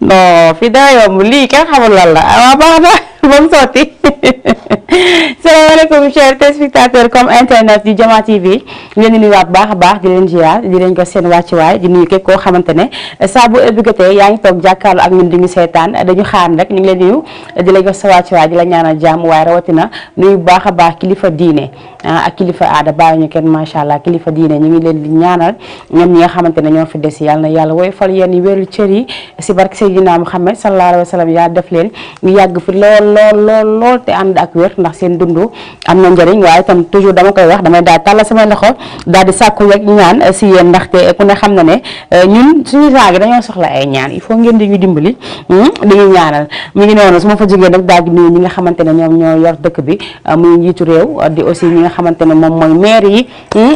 non fii daa yomb lii kenn xamul lan la waaw baax na ba mu sotti salaamaaleykum chers téléspectateurs comme internet di Jama TV ñu leen di nuyuwaat baax a baax di leen ziar di leen ko seen wàccuwaay di nuyu képp koo xamante ne saa bu ëbbëgatee yaa ngi toog jàkkaarloo ak ñun di ñu seetaan dañu xaar rek ñu ngi leen di nuyu di leen ko sa wàccuwaay di la ñaanal jàmm waaye rawatina nuyu bu baax a baax kilifa diine ak kilifa aada bàyyi ñu kenn macha allah kilifa diine ñu ngi leen di ñaanal ñoom ñi nga xamante ne ñoo fi des yàlla na yàlla woy fal yéen yi wéeru cër yi si barke Seydina Muhammad sallallahu alayhi wa sallam yaa def leen ñu yàgg fi lool te ànd ak wér ndax seen dundu am na njëriñ waaye itam toujours dama koy wax damay daal tàllal samay loxo daal di sàkku rek ñaan si yéen ndaxte ku ne xam na ne ñun suñu saagi dañoo soxla ay ñaan il faut ngeen di ñu dimbali di ñu ñaanal mi ngi noonu su ma fa jógee nag daal di nuyu ñi nga xamante ne ñoom ñoo yor dëkk bi muy njiitu réew di aussi ñi nga xamante ne moom mooy maire yi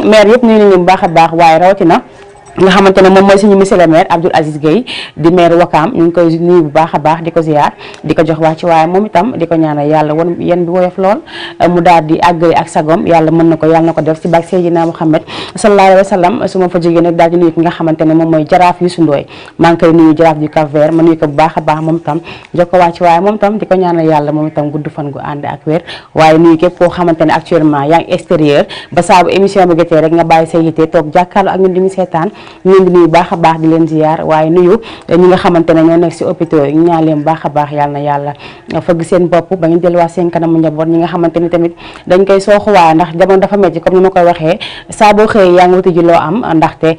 maire yëpp nuyu nañu bu baax a baax waaye rawatina nga xamante ne moom mooy suñu monsieur le maire Abdoul Aziz Gueye di maire Wakaam ñu ngi koy nuyu bu baax a baax di ko ziar di ko jox wax ci waaye moom itam di ko ñaanal yàlla won yéen bi woyof lool mu daal di àggale ak sagom yàlla mën na ko yàlla na ko def ci barke Seydina Muhammad sallallahu alayhi wa sallam su ma fa jógee nag daal di nuyu ki nga xamante ne moom mooy jaraaf Youssou Ndoye maa ngi koy nuyu jaraaf du Cap-Vert ma nuyu ko bu baax a baax moom itam jox ko wax ci waaye moom itam di ko ñaanal yàlla moom itam gudd fan gu ànd ak wér waaye nuyu képp koo xamante ne actuellement yaa ngi extérieur ba saabu émission bi gëtee rek nga bàyyi sa yite toog jàkkaarloo ak ñun di ñu seetaan ñu di nuyu baax a baax di leen ziar waaye nuyu ñi nga xamante ne ñoo nekk si hôpitaux yi ñaan leen baax a baax yàlla na yàlla fëgg seen bopp ba ñu delluwaat seen kanamu njaboot ñi nga xamante ni tamit dañ koy sooxuwaay ndax jamono dafa metti comme ni ma koy waxee saa boo xëyee yaa ngi wuti ji loo am ndaxte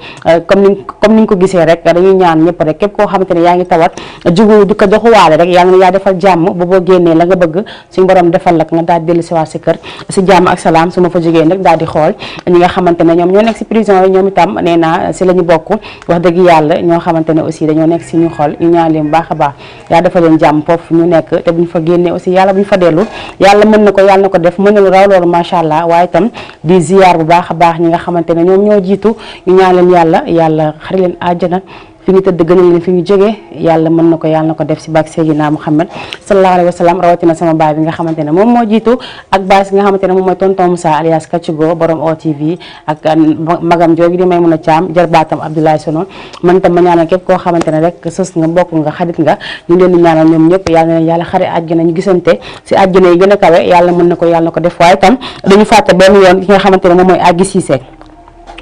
comme ni ñu ko gisee rek dañuy ñaan ñëpp rek képp koo xamante ne yaa ngi tawat jugu di ko joxuwaale rek yàlla na yaa defal jàmm ba boo génnee la nga bëgg suñu borom defal la nga daal dellu si waat si kër si jàmm ak salaam su ma fa jógee nag daal di xool ñi nga xamante ne ñoom ñoo nekk si prison yi ñoom itam nee naa si la ñu bokk wax dëgg yàlla ñoo xamante ne aussi dañoo nekk si ñu xol ñu ñaan leen baax a baax yaa dafa leen jàmm foofu ñu nekk te bu ñu fa génnee aussi yàlla bu ñu fa dellu yàlla mën na ko yàlla na ko def mën na lu raw loolu macha allah waaye itam di ziar bu baax a baax ñi nga xamante ne ñoom ñoo jiitu ñu ñaan leen yàlla xari leen àjjana fi ñu tëdd gënal leen fi ñu jógee yàlla mën na ko yàlla na ko def si barke Seydina Muhammad sallallahu alayhi wa sallam rawatina sama baay bi nga xamante ne moom moo jiitu ak baay si nga xamante ne moom mooy tonton Moussa alias Kachugo borom OTV ak magam joogi di may mën a caam jarbaatam Abdoulaye Sono man tam ma ñaanal képp koo xamante ne rek sës nga mbokk nga xarit nga ñu leen di ñaanal ñoom ñëpp yàlla na leen yàlla xare àjjana ñu gisante si àjjana yi gën a kawe yàlla mën na ko yàlla na ko def waaye tam dañu fàtte benn yoon ki nga xamante ne moom mooy Agui Cissé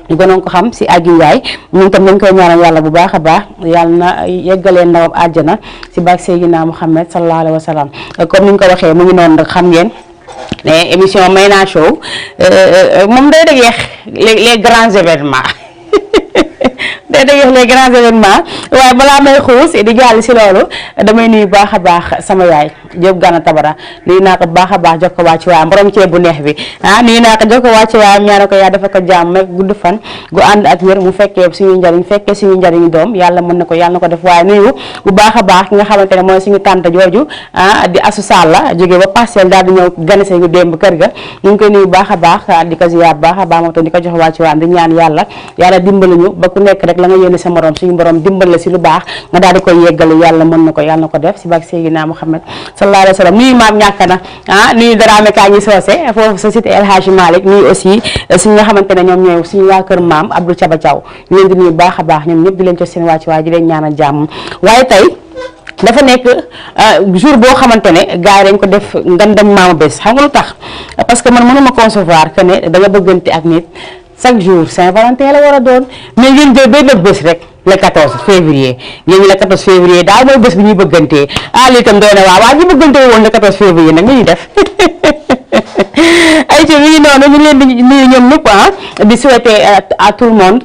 ñu gënoon ko xam si Agui Yaay ñun tam dañ koy ñaanal yàlla bu baax a baax yàlla na yeggalee ndawam àjjana si barke Seydina Muhammad sallallahu alayhi wa sallam comme ni ñu ko waxee mu ngi noonu rek xam ngeen ne émission Mayna Show moom day dëgg yeex les grands événements day dëgg les grands événements waaye balaa may xuus di jàll si loolu damay nuyu baax a baax sama yaay Diop Gana Tabara nuyu naa ko baax a baax jox ko wàcc waayam borom ceeb bu neex bi nuyu naa ko jox ko wàcc waayam ñaanal ko yaa dafa ko jàmm rek gudd fan gu ànd ak wér mu fekkee suñu njariñ fekkee suñu njariñu doom yàlla mën na ko yàlla na ko def waaye nuyu bu baax a baax ki nga xamante ne mooy suñu tante jooju di Asu Salla jógee ba Parcelles daal di ñëw gane ñu démb kër ga ñu ngi koy nuyu baax a baax di ko ziyaar baax a baax moom tam di ko jox wàcc waayam di ñaan yàlla dimbali ñu ba ku nekk rek la nga yéene sa morom suñu borom dimbal la si lu baax nga daal di koy yeggale yàlla mën na ko yàlla na ko def si barke Seydina Muhammad sallallahu alayhi wa sallam nuyu maam ñàkk na nuyu Dramé Kañi Soose foofu sa cité El Hadji Malick nuyu aussi suñu nga xamante ne ñoom ñooy suñu waa kër maam Abdou Thiaba Thiaw ñu leen di nuyu baax a baax ñoom ñëpp di leen jox seen wàcc waaye di leen ñaanal jàmm waaye tey dafa nekk jour boo xamante ne gars yi dañ ko def ngandam maama bés xam nga lu tax parce que man mënuma concevoir que ne da nga bëggante ak nit chaque jour Saint-Valentin la war a doon mais ngeen jël benn bés rek le 14 février ngeen ñu le 14 février daal mooy bés bi ñuy bëggantee lii tam doy na waa ñu bëggante woon le 14 février nag ñuy def ay ci mi ngi noonu ñu leen di nuyu ñoom ñëpp di souhaiter à tout le monde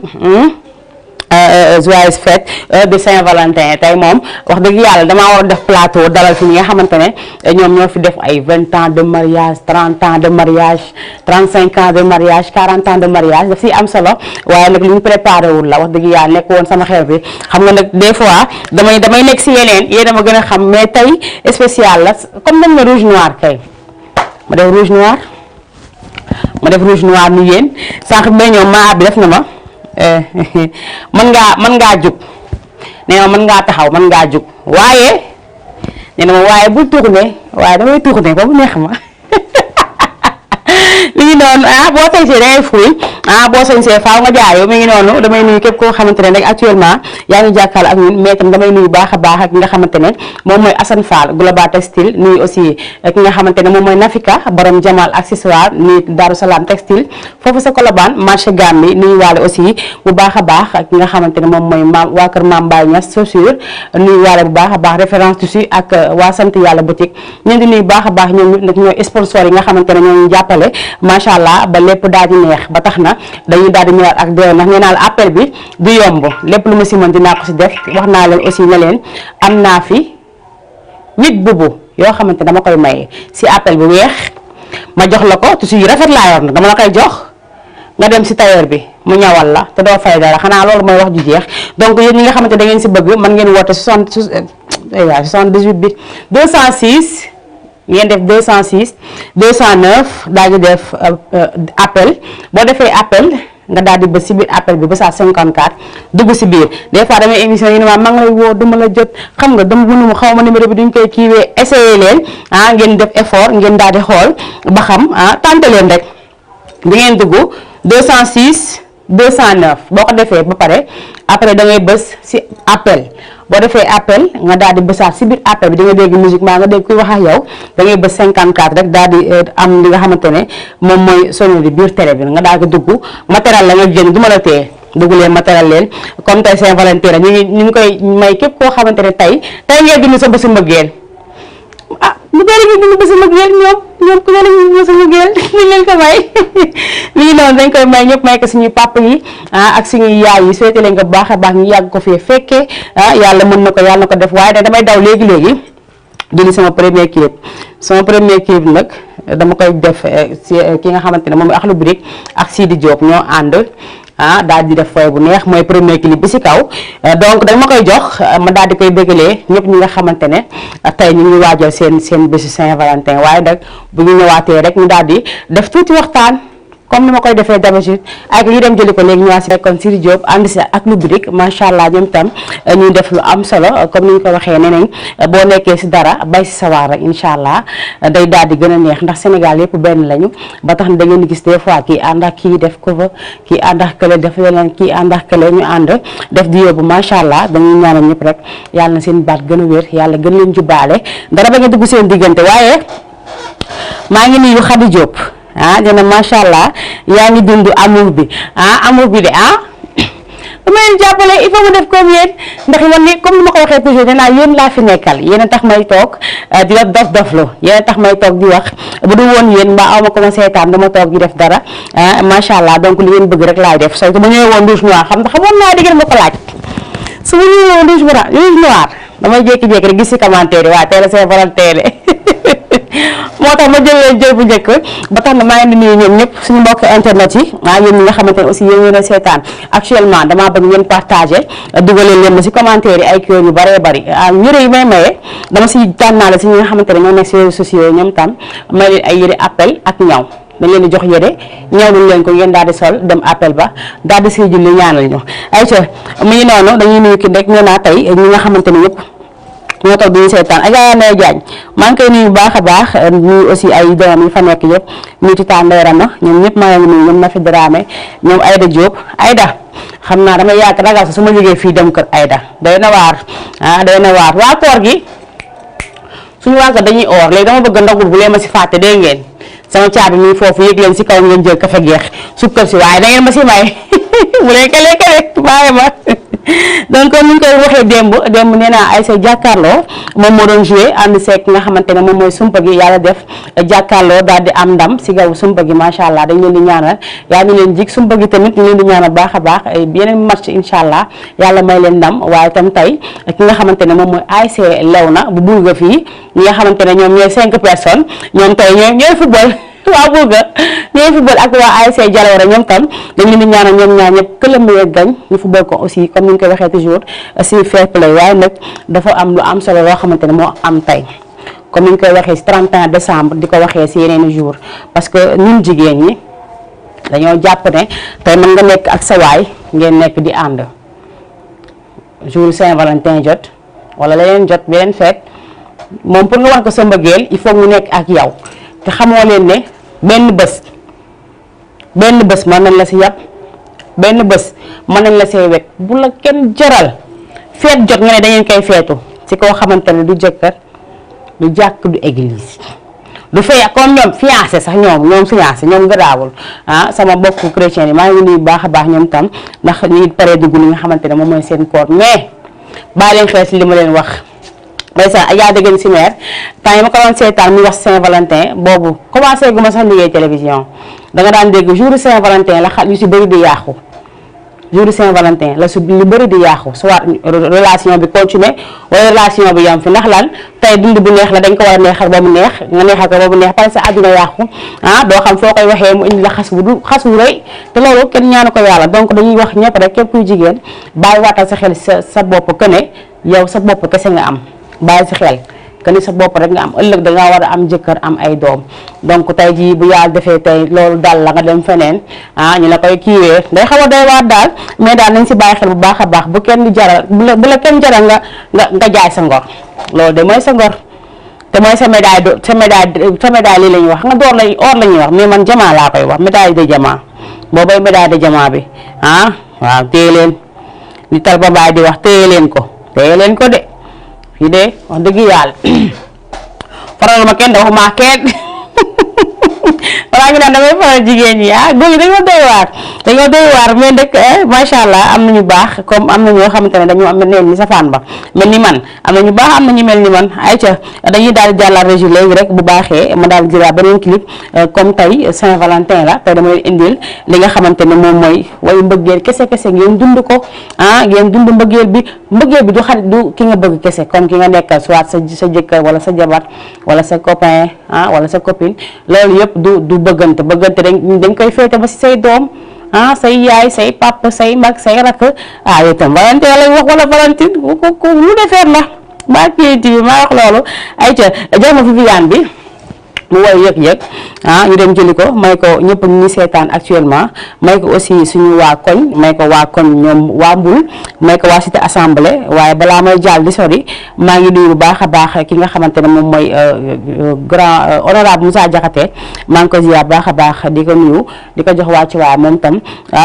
joyeuse fête de Saint-Valentin tey moom wax dëgg yàlla damaa war a def plateau dalal fi ñi nga xamante ne ñoom ñoo fi def ay 20 ans de mariage 30 ans de mariage 35 ans de mariage 40 ans de mariage daf siy am solo waaye nag li ñu préparé wul la wax dëgg yàlla nekk woon sama xew bi xam nga nag des fois damay nekk si yeneen yéen a ma gën a xam mais tey spécial la comme nañ ma rouge noir kay ma def rouge noir nu yéen sànq bi may ñoom maa bi def na ma mën ngaa jug nee na mën ngaa taxaw mën ngaa jug waaye nee na ma waaye bul tourné waaye damay tourné ba mu neex ma li ngi noonu boo tey see dangay fuuy boo sañsee faaw nga jaayoo mi ngi noonu. Damay nuyu képp koo xamante ne rek actuellement yaa ngi jàkkaarloo ak ñun, mais tam damay nuyu baax a baax ak ki nga xamante ne moom mooy Assane Fall Global Textile, nuyu aussi ki nga xamante ne moom mooy Nafika borom Jamal accessoire, nuyu Darou Salam Textile foofu sa Colobane marché Gambi, nuyu waale aussi bu baax a baax ak ki nga xamante ne moom mooy waa kër Mame Baye Niass chaussure, nuyu waale bu baax a baax référence tissu ak waa sant yàlla boutique. ñu di nuyu baax a baax ñoom nag ñooy sponsor yi nga xamante ne ñoo ñu jàppale macha allah ba lépp daal di neex ba tax na dañuy daal di ñëwaat ak déwén ndax nee naa la appel bi du yomb, lépp lu ma si mën dinaa ko si def. wax naa leen aussi ne leen am naa fi 8 bubu yoo xamante dama koy maye si appel bu weex ma jox la ko tissu yu rafet laa yor na dama la koy jox nga dem si tailleur bi mu ñawal la te doo fay dara, xanaa loolu mooy wax ju jeex. donc yéen ñi nga xamante da ngeen si bëgg mën ngeen woote 78 bi 206 ngeen def 206 209 daal di def appel. boo defee appel nga daal di bës si biir appel bi ba saa 54 dugg si biir. des fois damay émission yi ne ma ngi lay woo duma la jot, xam nga dama mënuma xaw ma numéro bi duñ koy kiiwee. essayé leen ngeen def effort ngeen daal di xool ba xam tànte leen rek di ngeen dugg 206 209 boo ko defee ba pare après da ngay bës si appel. boo defee appel nga daal di bësaat si biir appel bi di nga dégg musique maa nga dégg kuy wax ak yow da ngay bës 54 rek daal di am li nga xamante ne moom mooy sonnerie biir télé bi nga daal di dugg matériel la nga jënd du ma la téye dugg leen matériel leen comme tey Saint-Valentin ñu ngi koy may képp koo xamante ne tey ngay dund sa bésu mbëggeel. ñu bëri ñu dund bésu mbëggeel ñoom ku ne lañu bésu mbëggeel ñu leen ko may mi ngi noonu dañ koy may ñëpp, may ko suñuy papa yi ak suñuy yaay yi souhaité leen ko bu baax a baax ñu yàgg ko fee fekkee yàlla mën na ko yàlla na ko def. waaye nag damay daw léegi jëli sama premier clip nag dama koy def si ki nga xamante ne moom Akhlou Brick ak Sidi Diop ñoo ànd daal di def fooy bu neex, mooy premier clip bi si kaw. donc dama koy jox ma daal di koy bégalee ñëpp ñi nga xamante ne tey ñu ngi waajal seen bésu Saint-Valentin. waaye nag bu ñu ñëwaatee rek ñu daal di def tuuti waxtaan comme ni ma koy defee d'habitude ak ñu dem jëli ko léegi ñëwaat si rek kon Sidi Diop ànd si ak Akhlou Brick macha allah ñoom tam ñuy def lu am solo comme ni ñu ko waxee nee nañ boo nekkee si dara bay si sawar rek incha allah day daal di gën a neex ndax Sénégal yëpp benn lañu ba tax na da ngeen di gis des fois kii ànd ak kii def cover kii ànd ak kële def leneen kii ànd ak kële ñu ànd def di yóbbu macha allah dañuy ñaanal ñëpp rek yàlla na seen baat gën a wér yàlla gën leen jubbaale dara ba nga dugg seen diggante. waaye maa ngi nuyu Khady Diop dina macha allah yaa ngi dund amour bi amour bi de dama leen jàppale il faut mu def comme yéen ndax man ni comme ni ma ko waxee toujours dinaa yéen laa fi nekkal yéen a tax may toog di la dof-doflu yéen a tax may toog di wax bu dul woon yéen mbaa aw ma ko ma seetaan dama toog di def dara macha allah donc li ngeen bëgg rek laay def soo ma ñëwee woon rouge noir xamoon naa di ngeen ma ko laaj su ma ñëwee woon rouge noir damay jékki-jékki rek gis si commentaire yi waaye tey la Saint-Valentin moo tax ma jël bu njëkk ba tax na maa ngi nuyu ñoom ñëpp suñu mbokk internet yi yéen ñi nga xamante ne aussi yéen a seetaan actuellement damaa bëgg ngeen partagé dugalee leen ma si commentaire yi ay kii yu bëree bëri yëre yi may maye dama si tànnaale si ñi nga xamante ne ñoo nekk si réseaux sociaux yi ñoom tam may leen ay yëre appel ak ñaw dañ leen di jox yëre ñaw luñ leen ko ngeen daal di sol dem appel ba daal di siy julli ñaanal ñu ayca mu ngi noonu dañuy nuyu ki rek nee naa tey ñi nga xamante ne ñëpp ñoo toog duñu seetaan Adja Ndeye Diagne maa ngi koy nuyu bu baax a baax nuyu aussi ay doom yi fa nekk yëpp ñu Tita Ndeye Rama ñoom ñëpp maa ngi nuyu ñoom Nafi Dramé ñoom Aïda Diop Aïda xam naa damay yàgg ragal sa su ma jógee fii dem kër Aïda doy na waar doy na waar waa koor gi suñu waa kër dañuy oor léegi dama bëgg ndogul bu leen ma si fàtte dégg ngeen sama caabi mi foofu yëg leen si kaw ngeen jël kafe geex sukkar si waaye da ngeen ma si may bu leen kale bàyyi ma donc comme ni ñu koy waxee démb nee naa ay say jàkkaarloo moom moo doon joué ànd seek nga xamante ne moom mooy sumpa gi yàlla def jàkkaarloo daal di am ndam si gaw sumpa gi macha allah dañ leen di ñaanal yaa ngi leen jig sumpa gi tamit ñu leen di ñaanal baax a baax yeneen match incha allah yàlla may leen ndam waaye tam tey ki nga xamante ne moom mooy ASC Léona bu Bourga fii ñi nga xamante ne ñoom ñooy 5 personnes ñoom tey ñooy football waa Bourga ñooy football ak waa ASC Jaloore ñoom tam dañ leen di ñaanal ñoom ñaar ñëpp que le meilleur gagne ñu football ko aussi comme ni ñu koy waxee toujours si fair play waaye nag dafa am lu am solo loo xamante ne moo am tey comme ni ñu koy waxee si 31 décembre di ko waxee si yeneen i jours parce que ñun jigéen ñi dañoo jàpp ne tey mën nga nekk ak sa waay ngeen nekk di ànd jour Saint-Valentin jot wala leneen jot beneen fête moom pour nga wax ko sa mbëggeel il faut mu nekk ak yow te xamoo leen ne benn bés benn bés mën nañ la si yàpp, benn bés mën nañ la see wekk. Bu la kenn jaral feet jot nga ne dangeen koy feetu ci koo xamante ne du jëkkër du jàkk du église du fee comme ñoom fiancé sax ñoom fiancé ñoom gëraawul sama bokku chrétien yi maa ngi nuyu baax a baax ñoom tam ndax ñu ngi paree dugg li nga xamante ne moom mooy seen koor mais baa leen xees li ma leen wax ndeysaan Adja Degen si meer temps yi ma ko doon seetaan muy wax Saint-Valentin boobu commencé gu ma sax liggéey télévision da nga daan dégg jour Saint-Valentin la xal yu si bëri di yàqu jour Saint-Valentin la su lu bëri di yàqu soit relation bi continuer wala relation bi yam fi ndax lan tey dund bu neex la dañ ko war a neexal ba mu neex nga neexal ko ba mu neex parce que àdduna yàqu doo xam foo koy waxee mu indi la xas wu rëy te loolu kenn ñaanu ko yàlla donc dañuy wax ñëpp rek képp kuy jigéen bàyyi waatal sa xel sa bopp que ne yow sa bopp kese nga am bàyyi si xel que ni sa bopp rek nga am ëllëg dangaa war a am jëkkër am ay doom donc tey jii bu yàlla defee tey loolu dal la nga dem feneen ñu la koy kiiwee day xaw a doy waar daal mais daal nañ si bàyyi xel bu baax a baax bu kenn jaral bu la kenn jaral nga jaay sa ngor loolu de mooy sa ngor te mooy sa médaille lii la ñuy wax nga door lay or la ñuy wax mais man jamaa laa koy wax médaille de jamaa boobay médaille de jamaa bi waaw téye leen li tal ba baay di wax téye leen ko de fii de wax dëgg yàlla faral ma kenn waxuma kenn walaa ngi naan damay faral jigéen ñi góor ñi dañoo doy waar mais nag macha allah am nañu baax comme am na ñoo xamante ne dañoo am mel ni safaan ba mel ni man am nañu baax am nañu mel ni man ayca dañuy daal di jàllal régi léegi rek bu baaxee ma daal di jëlaat beneen clip comme tey Saint-Valentin la tey dama leen indil li nga xamante ne moom mooy way mbëggeel kese ngeen dund ko ngeen dund mbëggeel bi du xarit du ki nga bëgg kese comme ki nga nekkal soit sa jëkkër wala sa jabar wala sa copain wala sa copine loolu yëpp du bëggante dañ koy féete ba si say doom say yaay say papa say mag say rakk yow tam Valentin lay wax wala Valentine ko lu defeer la maa kiyiti bi maa wax loolu ay ca jox ma Viviane bi mu woy yëg-yëg ñu dem jëli ko may ko ñëpp ñu seetaan actuellement may ko aussi suñu waa koñ may ko waa koñ ñoom waa Mbul may ko waa cité assemblée waaye balaa may jàll di sori maa ngi nuyu bu baax a baax ki nga xamante ne moom mooy grand honorable Moussa Diakhaté maa ngi ko ziar baax a baax di ko nuyu di ko jox waa ci waa moom tam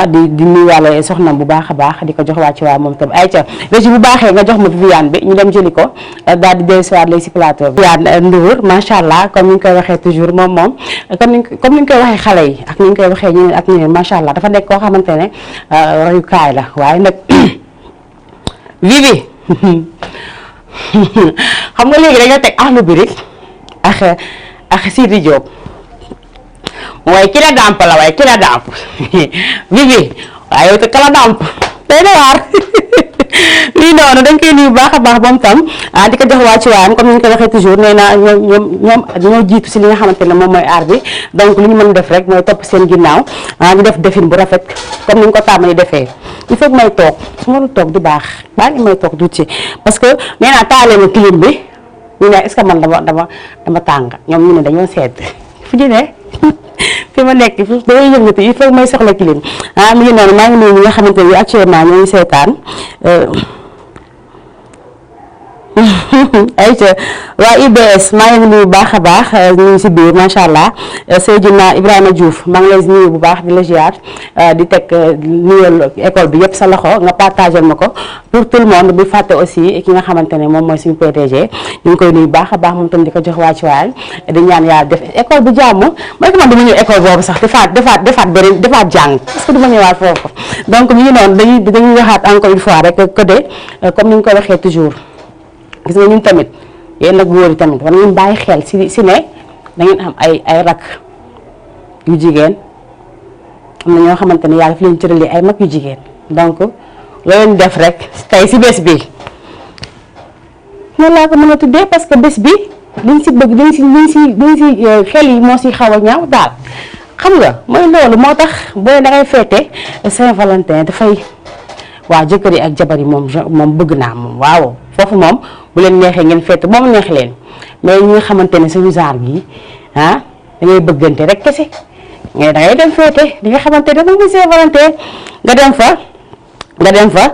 di nuyu wàlla soxnam bu baax a baax di ko jox waa ci waa moom tam ay ca régi bu baaxee nga jox ma Viviane bi ñu dem jëli ko daal di dellusiwaat léegi si plateau bi Viviane Ndour macha allah comme ni ñu koy waxee toujours moom comme ni ñu koy waxee xale yi ak ni ñu koy waxee ñeneen ak ñeneen macha allah dafa nekk koo xamante ne royukaay la waaye nag Vivi xam nga léegi dañoo teg Akhlou Brick ak Sidi Diop waaye ki la dàmp la waaye ki la dàmp Vivi waaye yow te kala dàmp day na waar lii noonu dañ koy nuyu baax a baax ba mu tam di ko jox waa ci waayam comme ni ñu ko waxee toujours nee naa ñoom ñoo jiitu si li nga xamante ne moom mooy aar bi donc li ñu mën def rek mooy topp seen ginnaaw di def defin bu rafet comme ni ñu ko tàmmali defee il faut may toog su ma toog du baax baa ngi may toog tuuti parce que nee naa taalee ma clim bi ñu ne est-ce que man dama tàng ñoom ñu ne dañoo sedd fu ñu ne fi ma nekk fi damay yëngati il faut may soxla clim mi ngi noonu maa ngi nuyu ñi nga xamante ne actuellement ñoo ngi seetaan ayca waa IBS maa ngi nuyu bu baax a baax ñu ngi si biir macha allah Seydina Ibrahima Diouf maa ngi lay nuyu bu baax di la ziar di teg nuyal école bi yëpp sa loxo nga partagé ma ko pour tout le monde bu fàtte aussi ki nga xamante ne moom mooy suñu PDG ñu ngi koy nuyu baax a baax moom tam di ko jox waa ci waay di ñaan yàlla def école bu jàmm mooy que man dama ñëw école boobu sax defaat jàng parce que duma ñëwaat foofu donc mi ngi noonu dañuy waxaat encore une fois rek que de comme ni ñu ko waxee toujours gis nga ñun tamit yéen nag góor yi tamit war ngeen bàyyi xel si ne da ngeen am ay rak yu jigéen am na ñoo xamante ne yàlla fi leen cëralee ay mag yu jigéen donc loo leen def rek tey si bés bi noonu laa ko mën a tuddee parce que bés bi liñ si bëgg liñ si xel yi moo si xaw a ñaaw daal xam nga mooy loolu moo tax booy da ngay feete Saint-Valentin dafay waa jëkkër yi ak jabar yi moom bëgg naa moom waaw foofu moom bu leen neexee ngeen feete moom neex leen mais ñi nga xamante ne suñu genre gi da ngay bëggante rek kese mais da ngay dem feete li nga xamante ne moom Saint-Valentin nga dem fa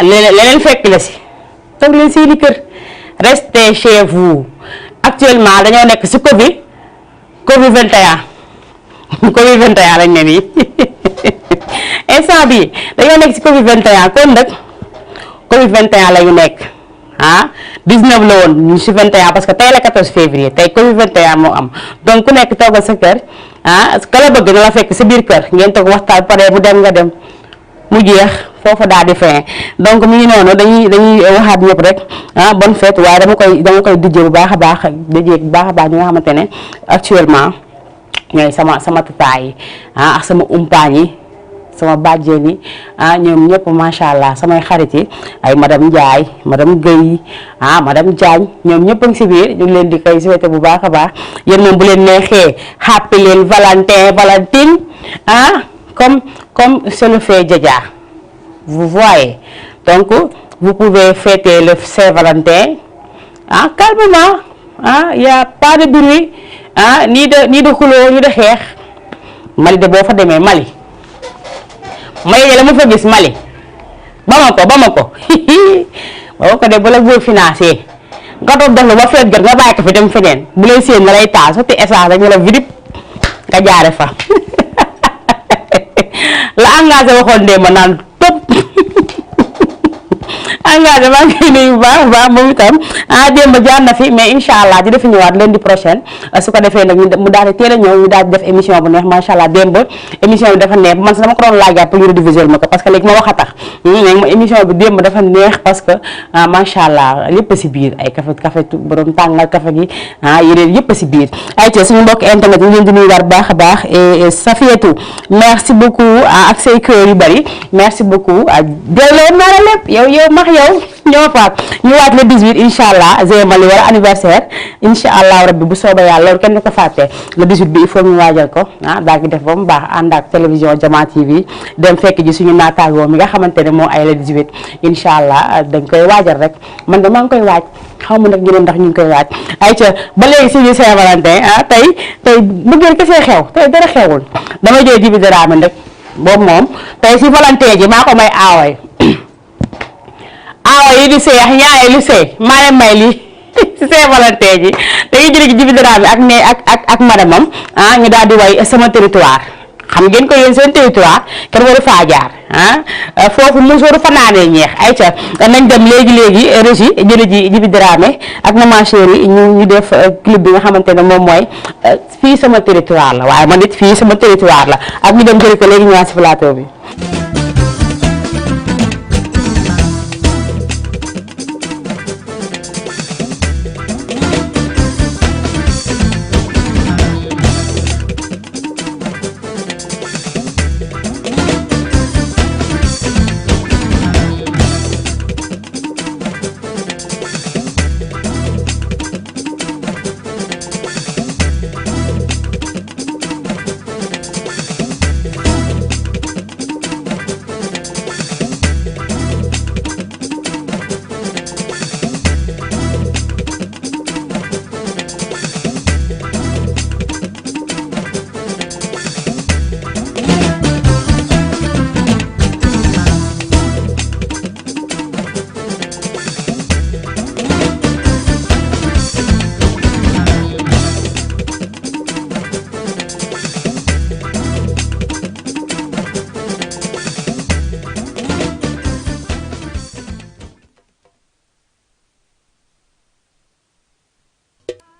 leneen fekk la si toog leen seeni kër restez chez vous actuellement dañoo nekk si Covid 21 Covid 21 lañ ne nii instant bi dañoo nekk ci Covid 21 kon nag Covid 21 la ñu nekk 19 la woon ñu ci 21 parce que tey la 14 février tey Covid 21 moo am donc ku nekk toogal sa kër ka la bëgg na la fekk sa biir kër ngeen toog waxtaan pare bu dem nga dem mu jeex foofu daal di fin donc mi ngi noonu dañuy waxaat ñëpp rek bonne fête waaye dama koy dijjee bu baax a baax dijjee bu baax a baax ñi nga xamante ne actuellement ñooy sama tata yi ak sama umpaañ yi sama bàjjen yi ñoom ñëpp macha allah samay xarit yi ay madame Ndiaye madame Guèye madame Diagne ñoom ñëpp a ngi si biir ñu ngi leen di koy souhaité bu baax a baax yéen moom bu leen neexee happy leen Valentine comme c'est le fait Djadia vous voyez donc vous pouvez fêter le Saint-Valentin calmement y a pas de bruit ni de xuloo ni de xeex Mali de boo fa demee Mali la ma fa gis Mali Bamako de bu la góor financé nga doon def la ba feet jot nga bàyyi ko fi dem feneen bu lay séen nga lay taal sotti essence rek ñu la vidip nga jaare fa la engagé waxoon de ma naan top engagé maa ngi nuyu bu baax moom itam démb jaar na fi mais incha allah dina fi ñëwaat lundi prochaine su ko defee nag mu daal di teel a ñëw ñu daal di def émission bu neex macha allah démb émission bi dafa neex man sax dama ko doon laajaat pour ñu rediviser ma ko parce que léegi ma wax a tax léegi ma émission bi démb dafa neex parce que macha allah lépp si biir ay café borom tàngal café gi yeneen yëpp si biir ay te suñu mbokk internet ñu leen di nuyuwaat baax a baax et Safiatou merci beaucoup ak say kër yu bari merci beaucoup delloo naa la lépp yow max yow ñoo faat ñu waat le 18 incha allah Zémali wala anniversaire incha allah rabbi bu soobee yàlla loolu kenn du ko fàtte le 18 bi il faut ñu waajal ko daal di def ba mu baax ànd ak télévision Jama TV dem fekk ji suñu naataangoo mi nga xamante ne moo ay le 18 incha allah dañ koy waajal rek man de maa ngi koy waaj xaw ma nag ñeneen ndax ñu ngi koy waaj ay ca ba léegi suñu Saint-Valentin tey bëggeel kese xew tey dara xewul damay jël Djiby Dramé rek boobu moom tey si Valentin ji maa ko may aaway yi di seex ñaare li sey maa leen may lii si Saint-Valentin ji dañuy jëlee ci Djiby Dramé ak ne ak madamam ñu daal di way sama territoire xam ngeen ko yéen seen territoire kenn waru faa jaar foofu mos waru fanaanee ñeex ay ca nañ dem léegi régie jële ji Djiby Dramé ak Maman Chérie ñu def clip bi nga xamante ne moom mooy fii sama territoire la waaye man it fii sama territoire la ak ñu dem jëli ko léegi ñëwaat si plateau bi.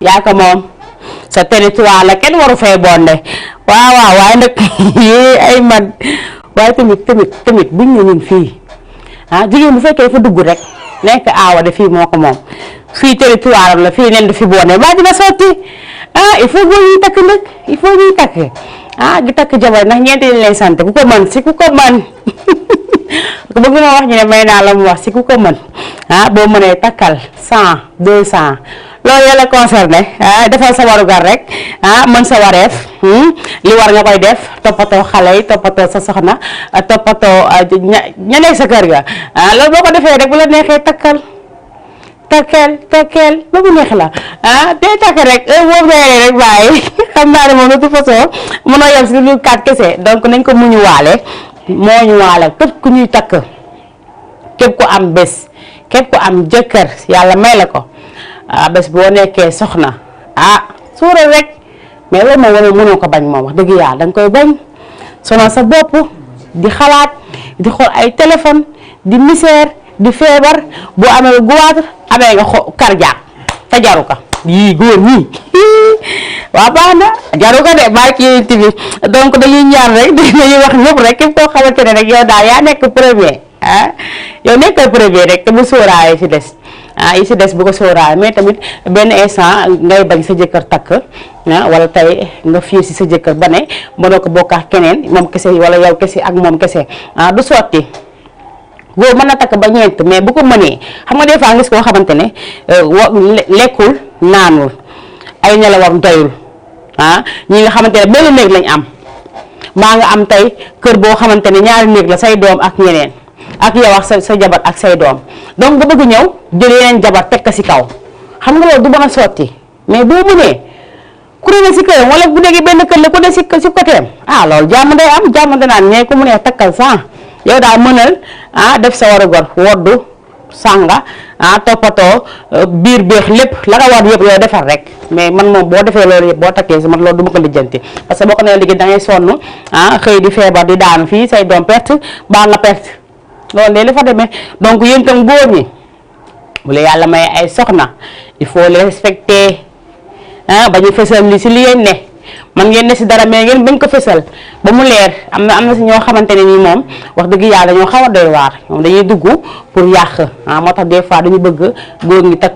yaa ko moom sa territoire la kenn waru fay bonde waaw waaye nag ay man waaye tamit buñ ne ñun fii jigéen bu fekkee fa dugg rek nekk aawa de fii moo ko moom fii territoire la fii nen du fi bonde ba dina sotti il faut que ñuy takk nag il faut ñuy takk di takk jabar ndax ñeenti lañ lay sant ku ko mën si ku ko mën bëgg ma wax ñu ne may naa la mu wax si ku ko mën boo mënee takkal 100 200 loolu yàlla concerné defal sa warugar rek mën sa wareef li war nga koy def toppatoo xale yi toppatoo sa soxna toppatoo ña nekk sa kër ga loolu boo ko defee rek bu la neexee takkal ba mu neex la day takk rek boo beeree rek bàyyi xam naa ne moom de toute façon mënoo yem si lu kat kese donc nañ ko muñu waale moo ñu waale képp ku ñuy takk képp ku am bés képp ku am jëkkër yàlla may la ko bés boo nekkee soxna suural rek mais loolu moom wane mënoo ko bañ moom wax dëgg yàlla da nga koy bañ sonal sa bopp di xalaat di xool ay téléphone di misère di feebar boo amee goitre amee nga cardiaque te jaru ko yii góor ñii waaw baax na jaru ko de barki yéen bi donc dañuy ñaan rek dañuy wax ñëpp rek képp koo xamante ne rek yow daal yaa nekk premier yow nekkal premier rek te bu sóoraale ci des yi ci des bu ko sóoraale mais tamit benn instant ngay bañ sa jëkkër takk wala tey nga fiir si sa jëkkër ba ne mënoo ko bokk ak keneen moom kese wala yow kese ak moom kese du sotti. góor mën na takk ba ñeent mais bu ko mënee xam nga des fois ngis koo xamante ne lekkul naanul ay nelawam doyul ñi nga xamante ne benn néeg lañ am maa nga am tey kër boo xamante ne ñaari néeg la say doom ak ñeneen ak yow ak sa jabar ak say doom donc nga bëgg ñëw jël yeneen jabar teg ko si kaw xam nga loolu du mën a sotti mais boo mënee ku ne si këram wala bu déggee benn kër la ku ne si côté am loolu jàmm day am jàmm danaan ñee ku mu ne takkal sans yow daal mënal def sa waru gor woddu sànga toppatoo biir beex lépp la nga war yëpp yow defar rek mais man moom boo defee loolu yëpp boo takkee si man loolu du ma ko lijjanti parce que boo ko nee liggéey da ngay sonn xëy di feebar di daanu fii say doom perte baa nga perte loolu de li fa demee donc yéen tam góor ñi bu la yàlla may ay soxna il faut les respecter bañu fësal li si li ngeen ne man ngeen ne si dara mais ngeen bañ ko fësal ba mu leer am na si ñoo xamante ne nii moom wax dëgg yàlla dañoo xaw a doy waar ñoom dañuy dugg pour yàq moo tax des fois dañu bëgg góor ñi takk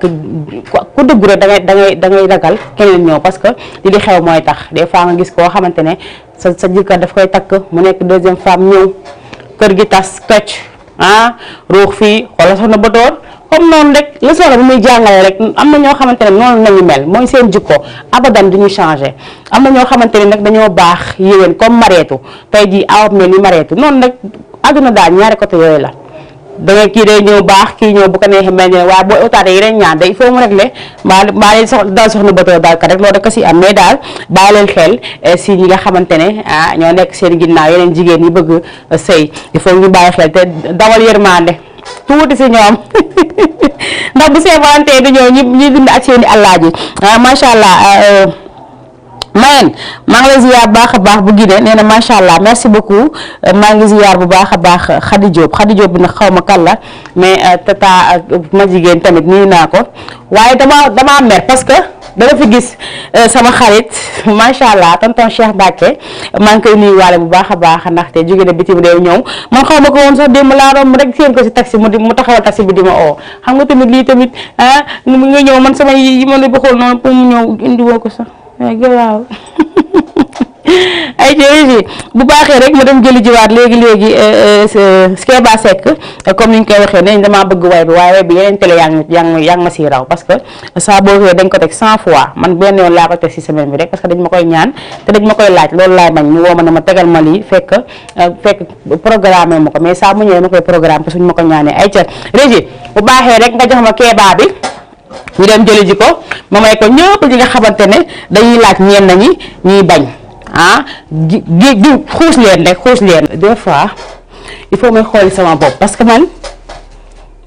ku dugg rek da ngay ragal keneen ñëw parce que li xew mooy tax des fois nga gis koo xamante ne sa jëkkër daf koy takk mu nekk deuxième femme ñëw kër gi tas këcc ruux fii xoolal soxna Batoor comme noonu rek la soxla bu muy jàngale rek am na ñoo xamante ne noonu nañu mel mooy seen jikko abadan duñu changé am na ñoo xamante ne nag dañoo baax yéwén comme mareetu tey jii awab mel ni mareetu noonu nag àdduna daal ñaari côté yooyu la dangay kii day ñëw baax kii ñëw bu ko neexee mel ne waaye boo utaatee yeneen ñaan day il faut mu réglé mbaa leen daal soxna Batoor daal ka rek loolu rek ko si am mais daal bàyyi leen xel si ñi nga xamante ne ñoo nekk seen ginnaaw yeneen jigéen ñi bëgg sëy il faut ñu bàyyi xel te dawal yërmande tuuti si ñoom ndax bu Saint-Valentin di ñëw ñi dund ak seeni àllaaji macha allah Mayenne maa ngi lay ziar bu baax a baax bu Guinée nee na macha allah merci beaucoup maa ngi ziar bu baax a baax Khady Diop bi nag xaw ma kan la mais tata ma jigéen tamit nii naa ko waaye dama mer parce que dama fi gis sama xarit macha allah tonton Cheikh Mbacke maa ngi koy nuyuwaale bu baax a baax ndaxte jóge na bitim réew ñëw man xaw ma ko woon sax démb laa romb rek seen ko si taxi mu taxawal taxi bi di ma oo xam nga tamit lii tamit mu nga ñëw man sama yi ma la bëggoon noonu pour mu ñëw indiwoo ko sax waaw ay jërëjëf bu baaxee rek ma dem jëli jiwaat léegi Keba Seck comme ni ñu koy waxee ne damaa bëgg way bi waaye way bi yeneen télé yaa ngi ma siy raw parce que saa boo xëyee dañ ko teg 100 fois man benn yoon laa ko teg si semaine bi rek parce que dañ ma koy ñaan te dañ ma koy laaj loolu laay bañ mu woo ma ne ma tegal ma lii fekk programme ma ko mais saa mu ñëwee ma koy programme parce que suñu ma ko ñaanee ay cër régi bu baaxee rek nga jox ma Keba bi ñu dem jëli ji ko ma may ko ñëpp ñi nga xamante ne dañuy laaj ñenn ñi ñuy bañ gi xuus leen rek xuus leen des fois il faut may xooli sama bopp parce que man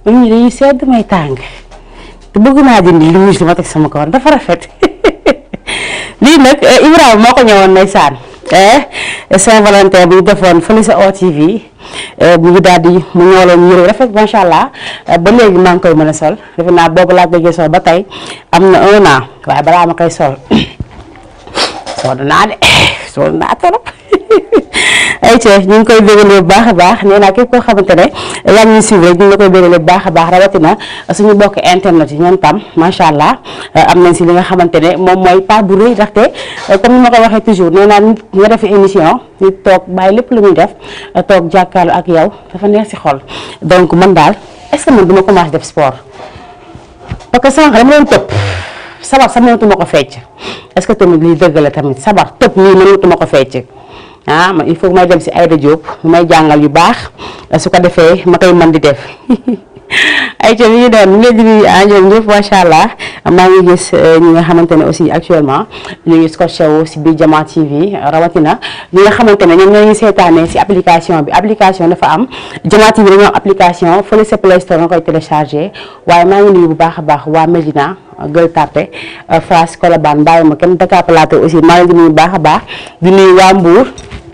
ñi dañuy sedd may tàng te bëgg naa dindi lu li ma teg sama kaw dafa rafet lii nag Ibrahima moo ko ñëwoon ndeysaan Saint-Valentin bu ñu defoon fële sa OTV bu ñu daal di mu ñëwaloon yére rafet macha allah ba léegi maa ngi koy mën a sol defe naa boobu laa bëggee sol ba tey am na 1 an waaye balaa ma koy sol sonn naa de sonn naa trop ay Cheikh ñu ngi koy bégalee bu baax a baax nee naa képp koo xamante ne yaa ngi ñuy suivre ñu ngi la koy bégalee bu baax a baax rawatina suñu bokk internet yi ñoom tam macha allah am nañ si li nga xamante ne moom mooy part bu rëy ndaxte comme ni ma koy waxee toujours nee naa nit nga def émission nit toog bàyyi lépp lu muy def toog jàkkaarloo ak yow dafa neex si xol donc man daal est-ce que man duma commencé def sport parce que sànq dama doon tëb sabar sax mënatuma ko fecc est-ce que tamit lii dëgg la tamit sabar tëb nii mënatuma ko fecc man il faut may dem si Aïda Diop may jàngal yu baax su ko defee ma koy mën di def ay ca mi ngi doon ñu ngi di nuyu ñoom ñëpp macha allah maa ngi gis ñi nga xamante ne aussi actuellement ñu ngi scotché wu si biir Jama TV rawatina ñi nga xamante ne ñoom ñoo ngi seetaanee si application bi application dafa am Jama TV dañoo am application fële sa Play Store nga koy téléchargé waaye maa ngi nuyu bu baax a baax waa Médina Gueule Tapée Fass Colobane bàyyi ma kenn Dakar Plateau aussi maa ngi di nuyu bu baax a baax di nuyu waa Mbour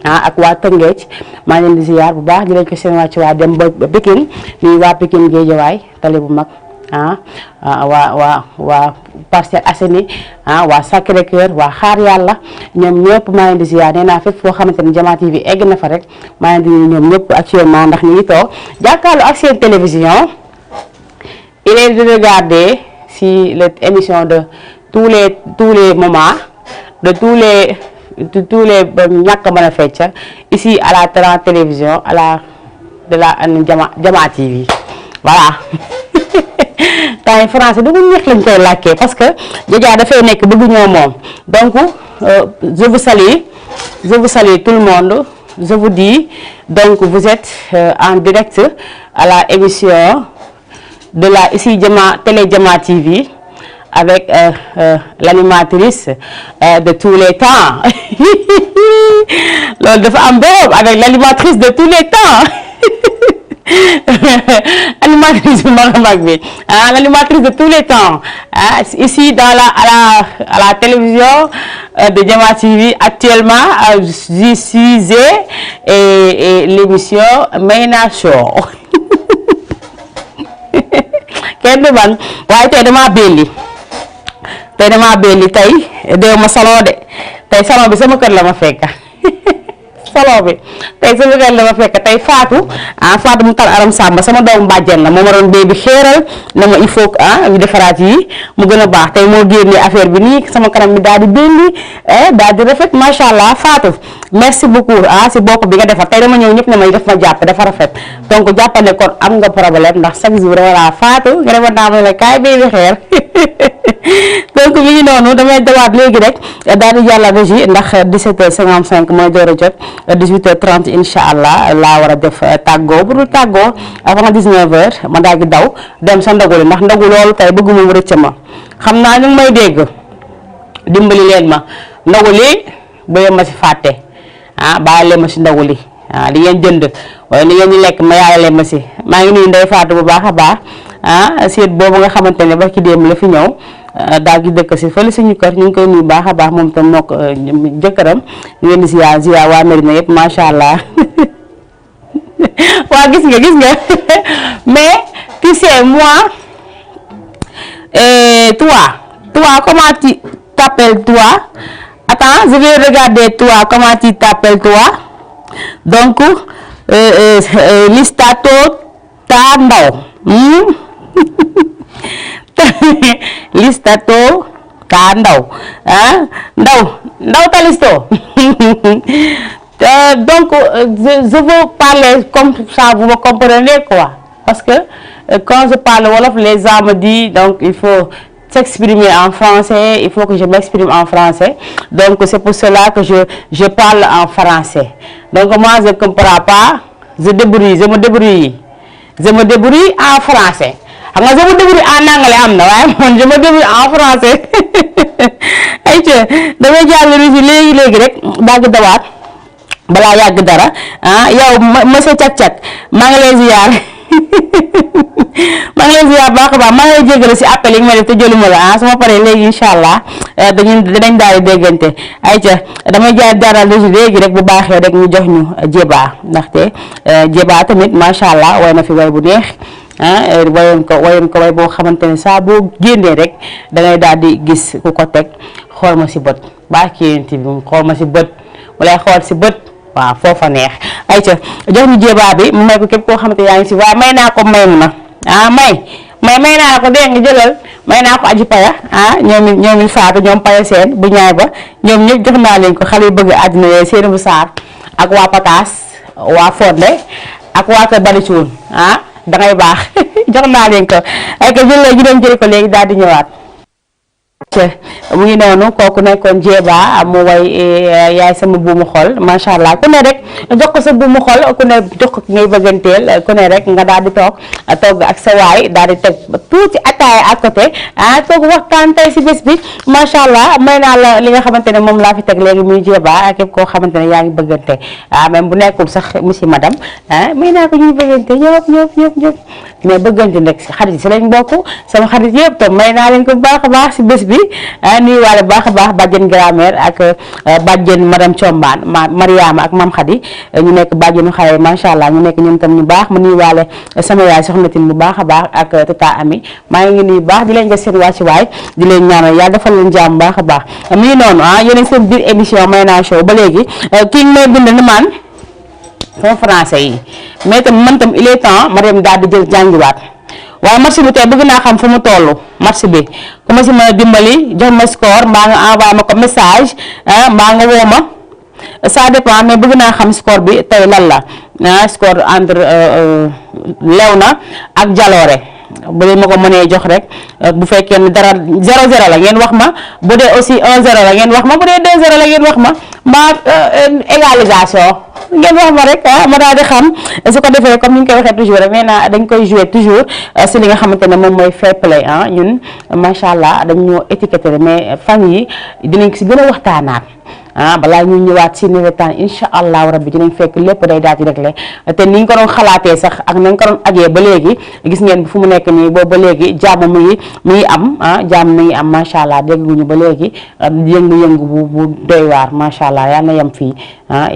ak waa Tëngéej maa ngi leen di ziar bu baax di leen ko seen wàcc waa dem ba Pikine nuyu waa Pikine Géejawaay tali bu mag waa Parcelles Assainies waa Sacré-Cœur waa Xaar Yàlla ñoom ñëpp maa ngi di ziar nee naa fépp foo xamante ni Jama TV egg na fa rek maa ngi di nuyu ñoom ñëpp actuellement ndax ñu ngi toog jàkkaarloo ak seen télévision il est de regarder si l'émission de tous les moments de tous les ñàkk mën a fecc ici à la Tran télévision de la Jama TV voilà temps yi français du mu neex lañ koy làkkee parce que Jaja dafay nekk bëgg ñoo moom donc je vous salue tout le monde je vous dis donc vous êtes en direct à la émission de la ici télé Jama TV avec l'animatrice de tous les temps loolu dafa am boobu avec l'animatrice de tous les temps animatrice bi mag bi l'animatrice de tous les temps ici dans à la télévision de Jama TV actuellement je suis et l'émission Mayna Show kenn du man waaye tey damaa belli tey dew ma salon de tey salon bi sama kër la ma fekk salon bi tey sama kër la ma fekk tey Fatou Fatou mu tal aram Samba sama doomu bàjjen la moo ma doon béy bi xéeral na ma il faut que ñu defaraat yi mu gën a baax tey moo génnee affaire bi nii sama kanam bi daal di belli daal di rafet macha allah Fatou merci beaucoup si bopp bi nga defar tey dama ñëw ñëpp ne ma def ma jàpp dafa rafet donc jàppale kon am nga problème ndax chaque jour voilà Fatou nga defa naa ma la kaay béy bi xeer donc mi ngi noonu damay dawaat léegi rek daal di jàlla régie ndax 17h55 mooy door a jot 18h30 incha allah laa war a def tàggoo bu dul tàggoo avant 19h ma daal di daw dem sa ndogu li ndax ndogu loolu tey bëgg moom rëcc ma xam naa ñu ngi may dégg dimbali leen ma ndogu li bu leen ma si fàtte bàyyi leen ma si ndogu li li ngeen jënd wala li ngeen di lekk ma yaay leen ma si maa ngi nuyu Ndeye Fatou bu baax a baax seet boobu nga xamante ne ba ki démb la fi ñëw daal di dëkk si fële suñu kër ñu ngi koy nuyu baax a baax moom tam mook jëkkëram ñu leen di ziar waa Medina yëpp macha allah waa gis nga mais tu sais moi toi comment tu t'appelles toi attends je vais regarder toi comment tu t'appelles toi donc Listato ta ndaw Listato ta ndaw ndaw talisto donc je veux parler comme ça vous me comprenez quoi parce que quand je parle wolof les gens me disent donc il faut s'exprimer en français il faut que je m'exprime en français donc c'est pour cela que je parle en français donc moi je comprends pas je me débrouille en français xam nga je me débrouille en anglais am na waaye man je me débrouille en français ayca damay jàll léegi rek dagg dawaat balaa yàgg dara yow monsieur Cak maa ngi lay ziar maa ngi lay ziar baax a baax maa ngi lay jégalu si appel yi nga ma def te jëluma la su ma paree léegi incha allah dinañ daal di déggante ayca damay jaaral léegi rek bu baaxee rek ñu jox ñu Jéba ndaxte Jéba tamit macha allah way na fi way bu neex wayoon ko way boo xamante ne saa boo génnee rek da ngay daal di gis ku ko teg xool ma si bët baax yéen bi moom xool ma si bët mu lay xool si bët waaw foofa neex ayca jox ñu Jéba bi mu may ko képp koo xamante yaa ngi si waaw may naa ko may mu na may naa ko dégg nga jëlal may naa ko aji paya ñoom faatu ñoom paya seen bu ñaay ba ñoom ñëpp jox naa leen ko xale yu bëgg àddina yooyu seen bu saar ak waa Pataas waa Fonde ak waa Kër Bari Cuun dangay baax jox naa leen ko ay ko jël ñu dem jëli ko léegi daal di ñëwaat ayca mu ngi noonu kooku nekkoon Jeeba mu way yaay sama buumu xol macha allah ku ne rek jox ko sa buumu xol ku ne jox ko ngay bëgganteel ku ne rek nga daal di togg ak sa waay daal di teg tuuti ataaya à côté toog waxtaan tey si bés bi macha allah may naa la li nga xamante ne moom laa fi teg léegi muy Jeeba képp koo xamante ne yaa ngi bëggante même bu nekkul sax monsieur madame may naa ko ñuy bëggante ñëpp mais bëggante nag xarit yi si lañ bokk sama xarit yëpp tam may naa leen ko baax a baax si bés bi nuyu waale baax a baax bàjjen grammaire ak bàjjen madame Thiombane Mariama ak Mam Khady ñu nekk bàjjenu xale macha allah ñu nekk ñun tam ñu baax ma nuyu waale sama yaay soxna Tine bu baax a baax ak tata Ami maa ngi nuyu baax di leen nga seen wàccuwaay di leen ñaanal yàlla defal leen jàmm baax a baax mu ngi noonu yéen seen biir émission Mayna Show ba léegi kii may bind ni man sama français yi mais tam man tam il est temps ma dem daal di jël jàngiwaat waaye match bi tey bëgg naa xam fu mu toll match bi ku ma si mën a dimbali jox ma score mbaa nga envoyé ma ko message mbaa nga woo ma ça dépend mais bëgg naa xam score bi tey lan la score entre Léona ak Jaloore bu dee ma ko mënee jox rek bu fekkee ne dara 0-0 la ngeen wax ma bu dee aussi 1-0 la ngeen wax ma bu dee 2-0 la ngeen wax ma mbaa égalisation ngeen wax ma rek ma daal di xam su ko defee comme ni ñu koy waxee toujours rek nee naa dañ koy jouer toujours si li nga xamante ne moom mooy fair play ñun macha allah dañ ñoo étiqueté mais famille yi dinañ si gën a waxtaanaat balaa ñuy ñëwaat si nawetaan incha allahu rabbi dinañ fekk lépp day daal di réglé te ni ñu ko doon xalaatee sax ak nañ ko doon ajee ba léegi gis ngeen fu mu nekk nii boobu ba léegi jàmm mu ngi am jàmm mi ngi am macha allah dégguñu ba léegi yëngu-yëngu bu doy waar macha allah yal na yem fii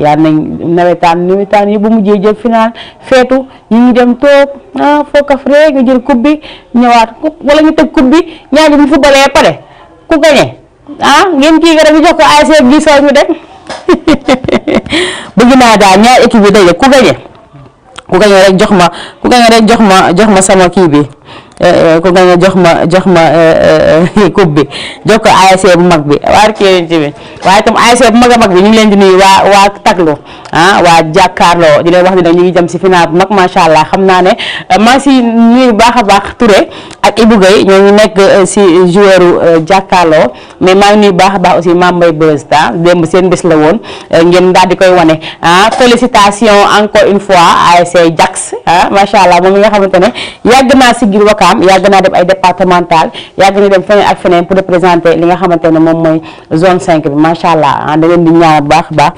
yal nañ nawetaan yi bu mujjee jël final feetu ñu ngi dem toog fookaf rek nga jël coupe bi ñëwaat wala ñu teg coupe bi ñaari bu footballee pare ku gañe ngeen kii nga def jox ko ASC bi soo ñu dem bëgg naa daal ñaar équipe bi daje ku gañe rek jox ma sama kii bi ku gañe jox ma coupe bi jox ko ASC bu mag bi waaye tam ASC bu mag a mag bi ñu ngi leen di nuyu waa Taglo waa jàkkaarloo di leen wax ne nag ñu ngi jëm si final bu mag macha allah xam naa ne maa ngi si nuyu baax a baax Touré ak Ibou Gueye ñoo ngi nekk si joueur jàkkaarloo mais maa ngi nuyu baax a baax aussi Mame Mbaye Beuz démb seen bés la woon ngeen daal di koy wane félicitations encore une fois ASC Jax macha allah moom mi nga xamante ne yàgg naa si gir Wakaam yàgg naa dem ay départemental yàgg na dem feneen ak feneen pour représenter li nga xamante ne moom mooy zone 5 bi macha allah da leen di ñaan bu baax a baax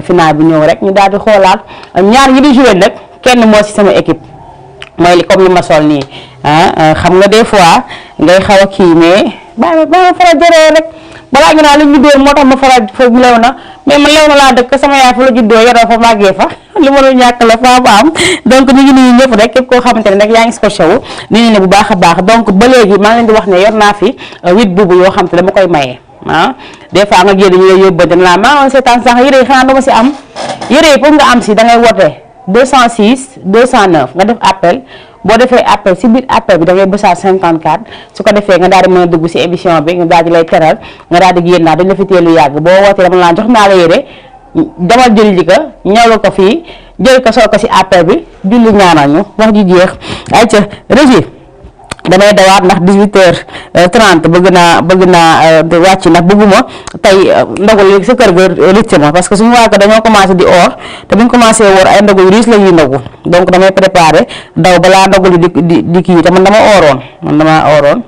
final bi ñëw rek ñu daal di xoolaat ñaar ñi di jouer nag kenn moo si sama équipe mooy li comme li ma sol nii xam nga des fois ngay xaw a kii mais ba ma faral jëree rek balaa nga naa li ñu dóor moo tax ma faral fa Léona mais man Léona laa dëkk sama yaay fa la juddoo yoroo fa màggee fa li ma doon ñàkk la fa am donc ñu ngi nuyu ñëpp rek képp koo xamante ne nag yaa ngi scotché wu nii ne bu baax a baax donc ba léegi maa ngi leen di wax ne yor naa fi 8 buubu yoo xam te dama koy maye des fois nga génn ñu lay yóbbante ne la maa seetaan sax yére yi xanaa dama si am yére yi pour nga am si da ngay woote 206 209 nga def appel boo defee appel si biir appel bi da ngay bësaat 54 su ko defee nga daal di mën a dugg si émission bi nga daal di lay teral nga daal di génn daal dañ la fi teelu yàgg boo wootee dama laa jox naa la yére demal jëli ji ko ñawlu ko fii jël ko sol ko si appel bi julli ñaanal ñu wax ji jeex ay ca régi damay dawaat ndax 18h30 bëgg naa wàcc ndax bëgguma tey ndogu léegi sa kër ga rëcc ma parce que suñu waa ko dañoo commencé di oor te buñ commencé woor ay ndogu yu riis la ñuy ndogu donc damay préparé daw balaa ndogu li di kii te man dama ooroon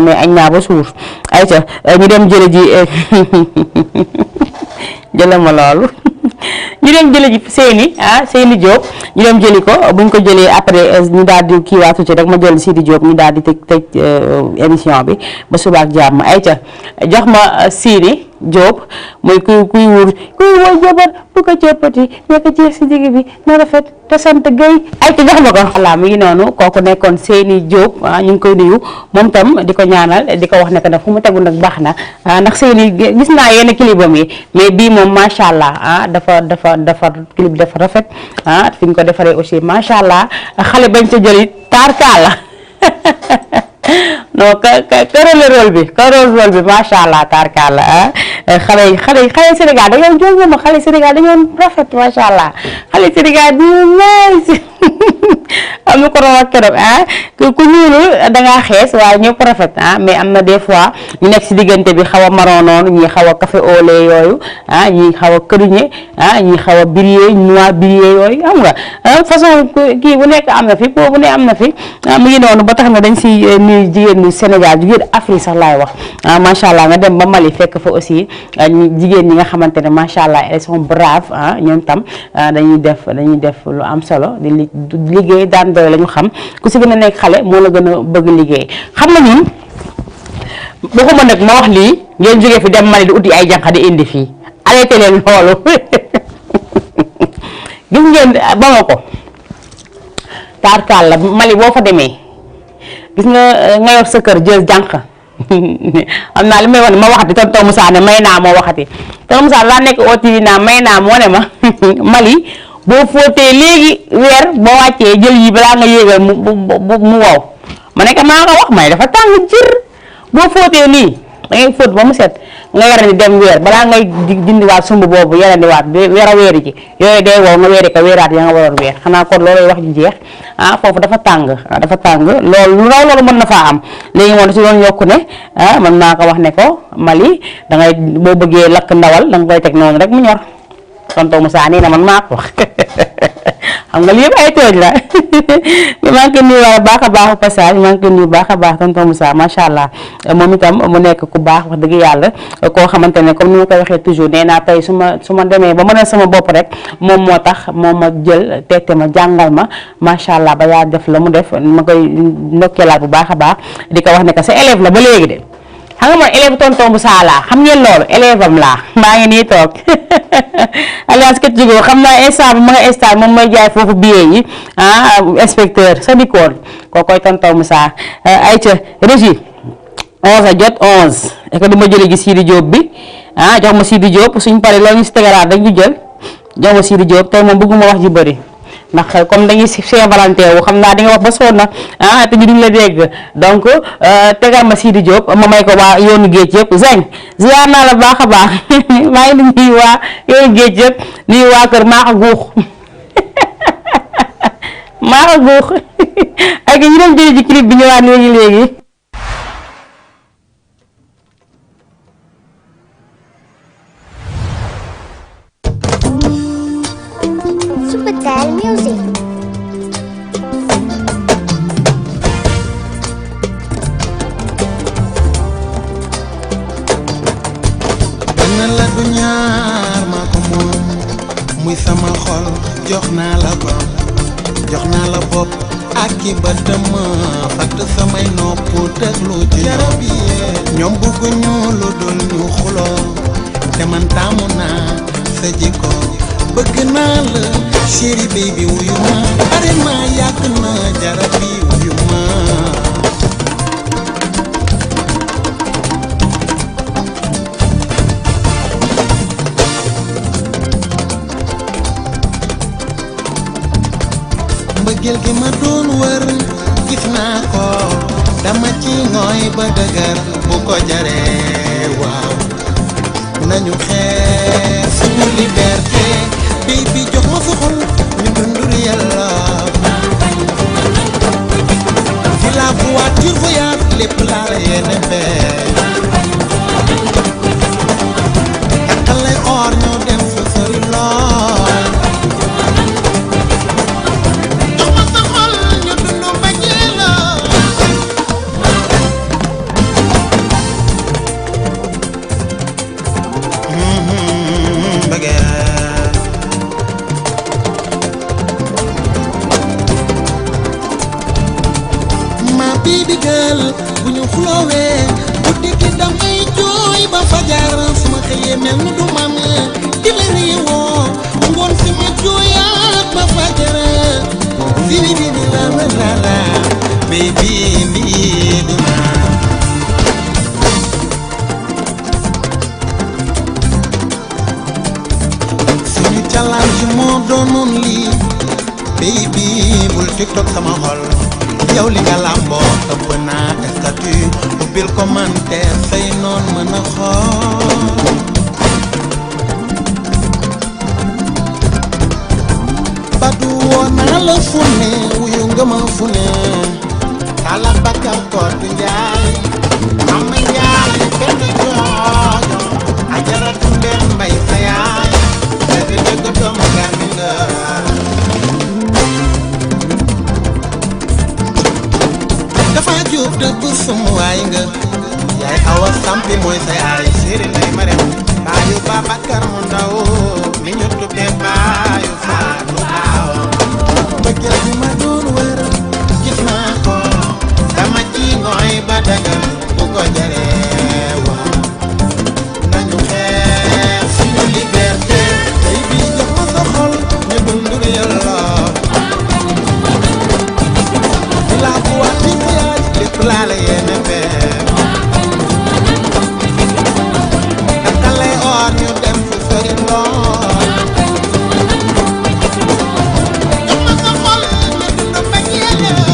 mais añ naa ba suur ay ca ñu dem jële ji jële ma loolu ñu dem jëli ji Seyni Diop ñu dem jëli ko buñ ko jëlee après ñu daal di kii waatu ci rek ma jël Sidi Diop ñu daal di tëj émission bi ba suba ak jàmm ay ca jox ma Sidi Diop muy kuy wóor jabar bu ko coppati nekk ci si digg bi na rafet te sant Guèye ay ca jox ma ko voilà mi ngi noonu kooku nekkoon Seyni Diop ñu ngi koy nuyu moom tam di ko ñaanal di ko wax ne que nag fu mu tegu nag baax na ndax Seyni gis naa yenn clipam yi mais bii moom macha allah dafa clip bi dafa rafet fi ñu ko defaree aussi macha allah xale bañ ca jëli taarkaa la non rôle bi macha allah taarkaa la xale Sénégal dañoo jóg ma xale Sénégal dañoo rafet macha allah xale Sénégal dañoo nice am na ko doon wax keroog kuy ku ñuulul da ngaa xees waaye ñëpp rafet mais am na des fois ñu nekk si diggante bi xaw a marron noonu ñi xaw a café au lait yooyu ñi xaw a këruñe ñi xaw a briller noir briller yooyu xam nga façon kii bu nekk am na fi po bu ne am na fi mu ngi noonu ba tax na dañ si nuyu jigéen ñi Sénégal jigéen Afrique sax laay wax macha allah nga dem ba Mali fekk fa aussi jigéen ñi nga xamante ne macha allah elles sont braves ñoom tam dañuy def lu am solo di liggéey daan doole la ñu xam ku si gën a nekk xale moo la gën a bëgg liggéey xam na ñun waxuma nag ma wax lii ngeen jógee fi dem Mali di uti ay jànq di indi fii arrêté leen loolu gis ngeen Bamako taarkaal la Mali boo fa demee gis nga yor sa kër jël jànq xam naa li may wax ne ma waxati tonton Moussa ne may naa moo waxati tonton Moussa laa nekk au TV naa may naa moo ne ma Mali boo fóotee léegi weer boo wàccee jël yi balaa nga yéegal mu wow ma nekk maa nga wax may dafa tàng jër boo fóotee nii da ngay fóot ba mu set nga yarani dem weer balaa ngay dindiwaat sumb boobu yaraniwaat weer a weeri ji yooyu day wow nga weeri ko weeraat ya nga waroon weer xanaa kon loolu wax ji jeex foofu dafa tàng loolu lu raw loolu mën na faa am léegi moom da si doon yokku ne man naa ko wax ne ko Mali dangay boo bëggee lakk ndawal danga koy teg noonu rek mu ñor tonton Moussa nee na man maa ko wax xam nga lii yëpp ay tooj la maa ngi koy nuyu baax a baax passage maa ngi koy nuyu baax a baax tonton Moussa macha allah moom itam mu nekk ku baax wax dëgg yàlla koo xamante ne comme ni ma koy waxee toujours nee naa tey su ma demee ba mënal sama bopp rek moom moo tax moom ma jël teete ma jàngal ma macha allah ba yaa def la mu def ma koy ndokkeelaat bu baax a baax di ko wax ne que sa élève la ba léegi de xam nga man élève tonton Moussa laa xam ngeen loolu élève am laa maa ngi nii toog Alliance Kët Jugo xam naa instant bi ma nga instant moom mooy jaay foofu billet yi inspecteur sa dikoon koo koy tonton Moussa ayca régie 11 a jot 11 et que du ma jële gi Sidi Diop bi jox ma Sidi Diop suñ paree loolu ñu si tegalaat rek ñu jël jox ma Sidi Diop tey moom bëgguma wax ji bëri ndax comme dañuy Saint-Valentin wu xam naa di nga wax ba sonn na te ñu duñ la dégg donc tegal ma Sidi Diop ma may ko waa yoonu géej yëpp Zeng ziar naa la baax a baax maa ngi nuyu waa yoonu géej yëpp nuyu waa kër Maaxa Guux Maaxa Guux ak ñu dem jëli ci clip bi ñëwaat léegi Supatel Music. benn la du ñaar maa ko moom muy sama xol jox naa la ko jox naa la bopp ak ki bëtam fatt samay nopp déglu ci jarab yi ñoom bëgguñu lu dul ñu xuloo te man taamu naa sa jikko bëgg naa la chéri baby wuyu ma pare ma yàgg na jarab yi wuyu ma mbëggeel gi ma doon wër gis naa ko dama ci ngooy ba dëgër bu ko jaree waaw nañu xeex suñu liberté baby jox ma sa xol ñu dundur yàlla di la voiture voyage lépp laa la yéene fee takkal lay or ñoo dem fa sori lool jox ma sa xol ñu dundu mbëggeel la ma baby girl bu ñu xuloowee guddi gi damay jooy ba fajar suma xëyee mel ni du mam di la réewoo ngoon si ma jooyaat ba fajar vivi vivi la la la la baby lii du naan suñu challenge moo doonoon lii baby bul tiktok sama xol yow li nga làmboo ëpp naa statut ubbil commentaire say noon mën a xool badu woo naa la fu ne wuyu nga ma fu ne Kala Bakar Koor Njaay Mama Njaay benn joojo Ajaratu Mbeen Mbay sa yaay dëgg dëgg doomu Gàmbi nga dafa juub dëgg sum waay nga yaay Awa Sampi mooy sa yaay Sëri Ndey Marem baayu Babakar mu ndaw mi ñu tuddee baayu Faatu Aaw bëggeel bi ma doon wër gis naa ko dama ci ngooy ba dagal bu ko jaree waaw nañu xeex suñu liberté tey bii jox ma sa xol ñu dundur yàlla di laa bu wax ci siyaaj lépp laa la yéene feer dakale or ñu dem fu sori lool jox ma sa xol ñu dundur ba yéene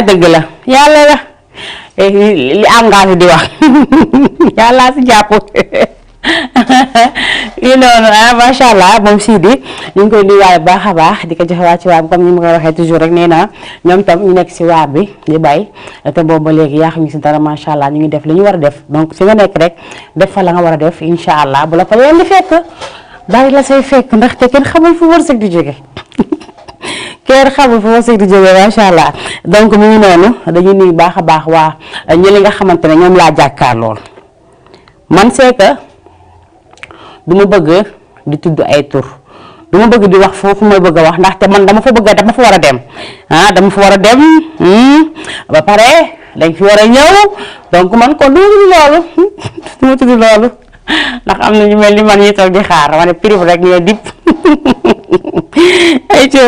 dëgg la yàlla la li am ngaa fi di wax yàlla si jàpp yi noonu macha allah moom Sidi ñu ngi koy nuyuwaale baax a baax di ko joxe waa ci waam comme ni ma koy waxee toujours rek nee naa ñoom tam ñu nekk si waar bi di bay te boobu ba léegi yaa xam ñu si dara macha allah ñu ngi def li ñu war a def donc fi nga nekk rek def fa la nga war a def incha allah bu la fa leen di fekk bari la say fekk ndaxte kenn xamul fu wërsëg di jóge kër xamul fu wërsëg di jóge macha allah donc mu ngi noonu dañuy nuyu baax a baax waa ñi li nga xamante ne ñoom laa jàkkaar lool man c'est que du ma bëgg di tudd ay tur du ma bëgg di wax foofu may bëgg a wax ndaxte man dama fa war a dem dama fa war a dem ba pare dañ fi war a ñëw donc man kon du ma tudd loolu ndax am na ñu mel ni man ñi toog di xaar ma ne prix rek ñu dip ay ci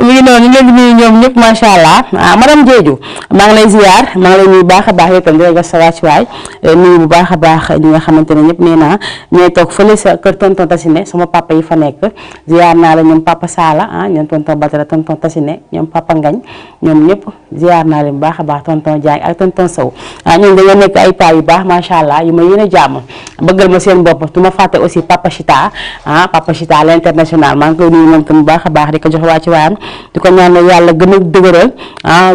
mi ngi noonu ñu leen di nuyu ñoom ñëpp macha allah madame Diédhiou maa ngi lay ziar maa ngi lay nuyu baax a baax yow tam di la jox sa wàccuwaay nuyu bu baax a baax ñi nga xamante ne ñëpp nee naa ñooy toog fële sa kër tonton Tassine sama papa yi fa nekk ziar naa la ñoom papa Sala ñoom tonton Batara tonton Tassine ñoom papa Ngañ ñoom ñëpp ziar naa leen bu baax a baax tonton Diagne ak tonton Sow ñoom dañoo nekk ay paa yu baax macha allah yu ma yéen a jàmm bëggal ma seen bopp du ma fàtte aussi papa Chita papa Chita l'international maa ngi koy nuyu moom tam bu baax a baax di ko jox waa ci waayam di ko ñaanal yàlla gën a dëgëral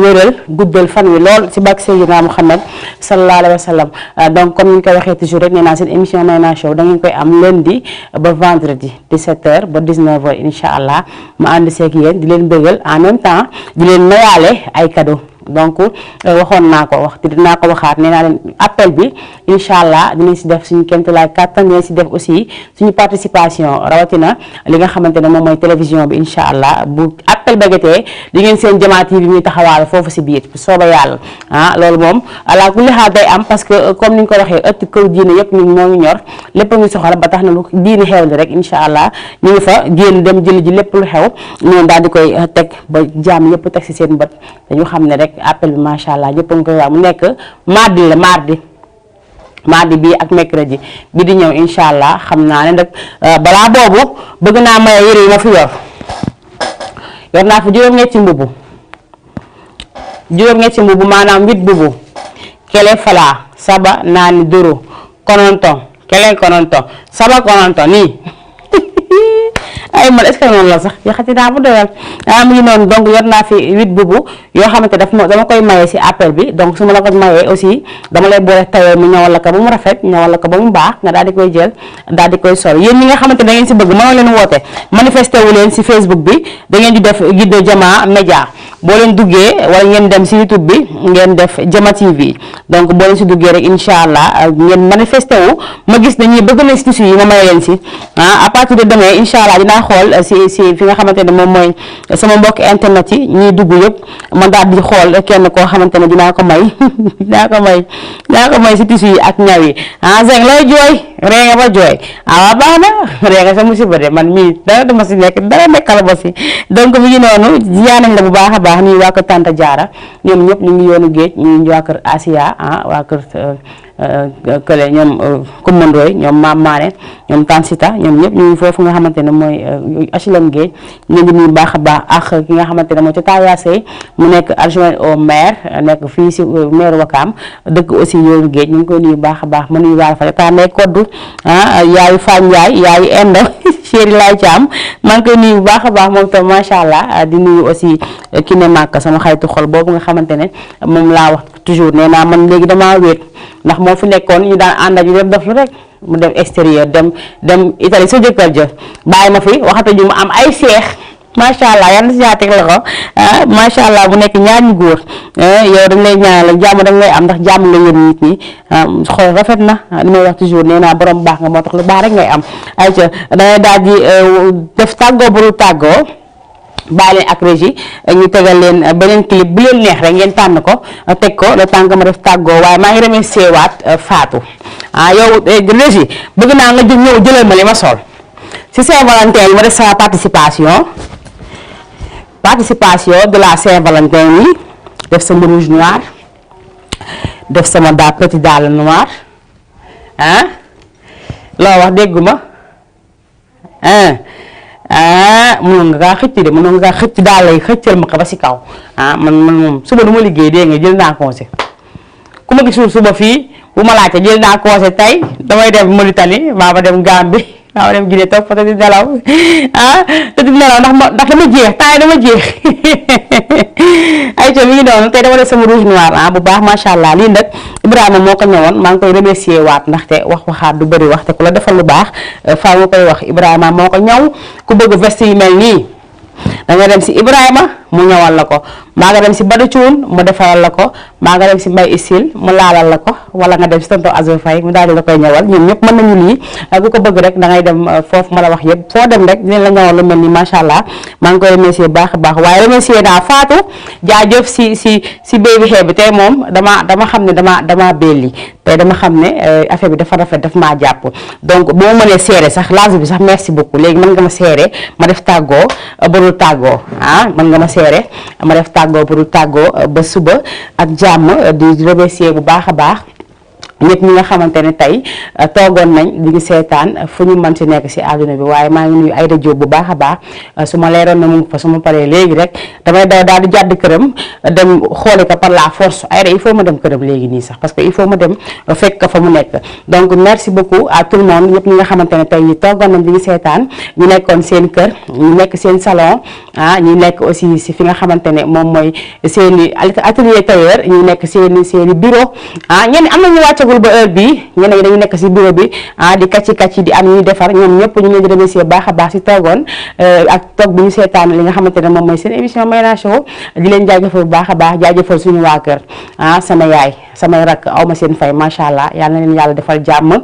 wéral guddal fan wi lool si bàkk Seydina Muhammad sallallahu alayhi wa sallam donc comme ni ñu koy waxee toujours rek nee naa seen émission Nayna Show da ngeen koy am lundi ba vendredi 17h ba 19h incha allah ma ànd seeg yéen di leen bëggal en même temps di leen mayaale ay cadeau donc waxoon naa ko wax te dinaa ko waxaat nee naa leen appel bi incha allah dinañ si def suñu kéemtalaay kàttan dinañ si def aussi suñu participation rawatina li nga xamante ne moom mooy télévision bi incha allah bu appel bagatee di ngeen seen Jama TV bi muy taxawaale foofu si biir sooba yàlla loolu moom ala kulli xaal day am parce que comme ni ñu ko waxee ëtt kaw diine yëpp ñun moo ngi ñor lépp a ngi soxla ba tax na lu diine xew li rek incha allah ñu ngi fa génn dem jëli ji lépp lu xew ñoom daal di koy teg ba jaam yëpp teg si seen bët dañu xam ne rek appel bi macha allah ñëpp a ngi koy wax mu nekk mardi bii ak mercredi bi di ñëw incha allah xam naa ne nag balaa boobu bëgg naa maye yére yi ma fi yor naa fi juróom-ñetti mbubu maanaam 8 mbubu kele fala saba naani doro kononton kele kononton saba kononton nii ay man est-ce que noonu la sax yaxati naa bu doyal mu ngi noonu donc yor naa fi 8 bubu yoo xamante dama koy maye si appel bi donc su ma la ko mayee aussi dama lay boole tawee mu ñëwal la ko ba mu rafet ñëwal la ko ba mu baax nga daal di koy jël daal di koy sol yéen ñi nga xamante da ngeen si bëgg mënoo leen woote manifesté wu leen si Facebook bi da ngeen di def Guido Jama Média boo leen duggee wala ngeen dem si YouTube bi ngeen def Jama TV donc boo leen si duggee rek incha allah ngeen manifesté wu ma gis ne ñii bëgg na si tissu yi ma maye leen si à partir de demain incha allah dinaa xool si fi nga xamante ne moom mooy sama mbokk internet yi ñuy dugg yëpp man daal di xool kenn koo xamante ne dinaa ko may si tissu yi ak ñaw yi Zeng looy jooy ree nga ba jooy waaw baax na ree nga sa musiba de man mii dara dama si nekk dara nekkal ba si donc mi ngi noonu yaa nañ la bu baax a baax nii waa kër Tanta Diarra ñoom ñëpp ñu ngi yoonu géej ñu ngi waa kër Asia waa kër kële ñoom Koumandooy ñoom Maam Maane ñoom Tansita ñoom ñëpp ñu ngi foofu nga xamante ne mooy HLM Géej ñu ngi nuyu baax a baax ak ki nga xamante ne mooy Tata Yassé mu nekk adjoint au maire nekk fii si maire Wakaam dëkk aussi yoonu géej ñu ngi koy nuyu baax a baax ma nuyu waa fa Tata Ndeye Koddu yaayu Fane Ndiaye yaayu Endo chéri Laay Caam maa ngi koy nuyu bu baax a baax moom tam macha allah di nuyu aussi ki ne màkk sama xaritu xol boobu nga xamante ne moom laa wax toujours nee naa man léegi damaa wéet ndax moo fi nekkoon ñu daan ànd ak ñu def lu rek mu dem extérieur dem Italie sa jëkkër ja bàyyi ma fi waxata ñu mu am ay seex macha allah yal na si teg la ko macha allah bu nekk ñaar ñu góor yow dañ lay ñaanal jàmm dañ lay am ndax jàmm nga yéen nit ñi xool rafet na li may wax toujours nee naa borom baax nga moo tax lu baax rek ngay am ayca dangay daal di def tàggoo bu dul tàggoo bàyyi leen ak régie ñu tegal leen beneen clip bu leen neex rek ngeen tànn ko teg ko le temps que ma def tàggoo waaye maa ngi remercier waat Fatou yow régie bëgg naa nga ñëw jëlal ma li ma sol si Saint-Valentin yi ma def sama participation de la Saint-Valentin yi def sama rouge noir def sama petit dàll noir loo wax dégguma mënoon nga kaa xëcc de mënoon nga kaa xëcc daal lay xëccal ma ko ba si kaw man moom suba du ma liggéey dégg nga jël naa conseil ku ma gisul suba fii bu ma laajte jël naa conseil tey damay dem Mauritanie maa ba dem Gambie maa ba dem Guinée toog fa te di nelaw te di nelaw ndax dama jeex temps yi dama jeex ay co mi ngi doon tey dama def sama rouge noir bu baax macha allah lii nag Ibrahima moo ko ñëwoon maa ngi koy remercier waat ndaxte waxaat du bëri wax te ku la defal lu baax faa nga koy wax Ibrahima moo ko ñëw ku bëgg veste yu mel nii da nga dem si Ibrahima mu ñëwal la ko maa nga dem si Bada Cuun mu defaral la ko maa nga dem si Mbay Isil mu laalal la ko wala nga dem si tonton Azou Faye mu daal di la koy ñëwal ñun ñëpp mën nañu lii ku ko bëgg rek da ngay dem foofu ma la wax yëpp foo dem rek dinañ la ñëwal lu mel ni macha allah maa ngi koy remercier baax a baax waaye remercier naa Fatou jaajëf si baby hair bi tey moom dama xam ne dama belli tey dama xam ne affaire bi dafa rafet daf maa jàpp donc boo mënee seere sax laaj bi sax merci beaucoup léegi mën nga ma seere ma def tàggoo barul tàggoo mën nga ma seere ma def tàggoo barul tàggoo ba suba ak jàmm di remercier bu baax a baax ñëpp ñi nga xamante ne tey toogoon nañ di ngi seetaan fu ñu mën si nekk si àdduna bi waaye maa ngi nuyu Aïda Diop bu baax a baax su ma leeroon na mu fa su ma paree léegi rek damay daal di jàdd këram dem xooli ko par la force Aïda il faut ma dem këram léegi nii sax parce que il faut ma dem fekk ko fa mu nekk donc merci beaucoup à tout le monde ñëpp ñi nga xamante ne tey ñi toogoon nañ di ngi seetaan ñu nekkoon seen kër ñu nekk seen salon ñu nekk aussi si fi nga xamante ne moom mooy seen i atelier tailleur ñu nekk seen i bureau ñenn am na ñu wàcc toogul ba heure bi ñeneen ñi dañu nekk si bureau bi di kacci di am ñuy defar ñoom ñëpp ñu ngi leen di remercier baax a baax si toogoon ak toog bi ñu seetaan li nga xamante ne moom mooy seen émission Mayna Show di leen jaajëfal bu baax a baax jaajëfal suñu waa kër sama yaay samay rak aw ma seen fay macha allah yal na leen yàlla defal jàmm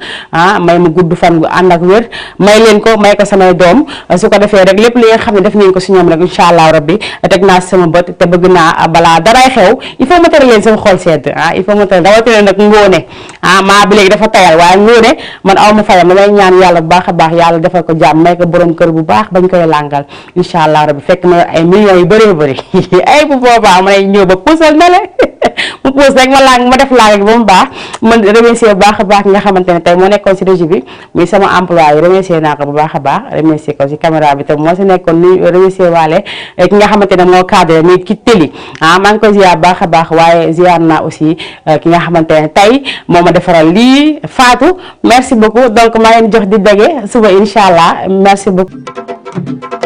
may mu gudd fan gu ànd ak wér may leen ko may ko samay doom su ko defee rek lépp li nga xam ne def ngeen ko si ñoom rek incha allah rabbi teg naa sama bët te bëgg naa balaa daray xew il faut ma tere leen sama xol sedd il faut ma tere rawatina nag ngóone maa bi léegi dafa tayal waaye ngóone man aw ma fayam damay ñaan yàlla bu baax a baax yàlla defal ko jàmm may ko borom kër bu baax bañ koy làngal incha allah rabbi fekk ma ay millions yu bëree bëri ay bu boobaa ma ñëw ba puusal na le mu puus rek ma làng ma def làng ba mu baax man remercier bu baax a baax nga xamante ne tey moo nekkoon si régie bi muy sama employé yi remercier naa ko bu baax a baax remercier ko si caméra bi tam moo si nekkoon ni remercier waale ki nga xamante ne moo cadré muy ki tëli maa ngi koy ziar baax a baax waaye ziar naa aussi ki nga xamante ne tey moo ma defaral lii Fatou merci beaucoup donc maa leen jox di daje suba incha allah merci beaucoup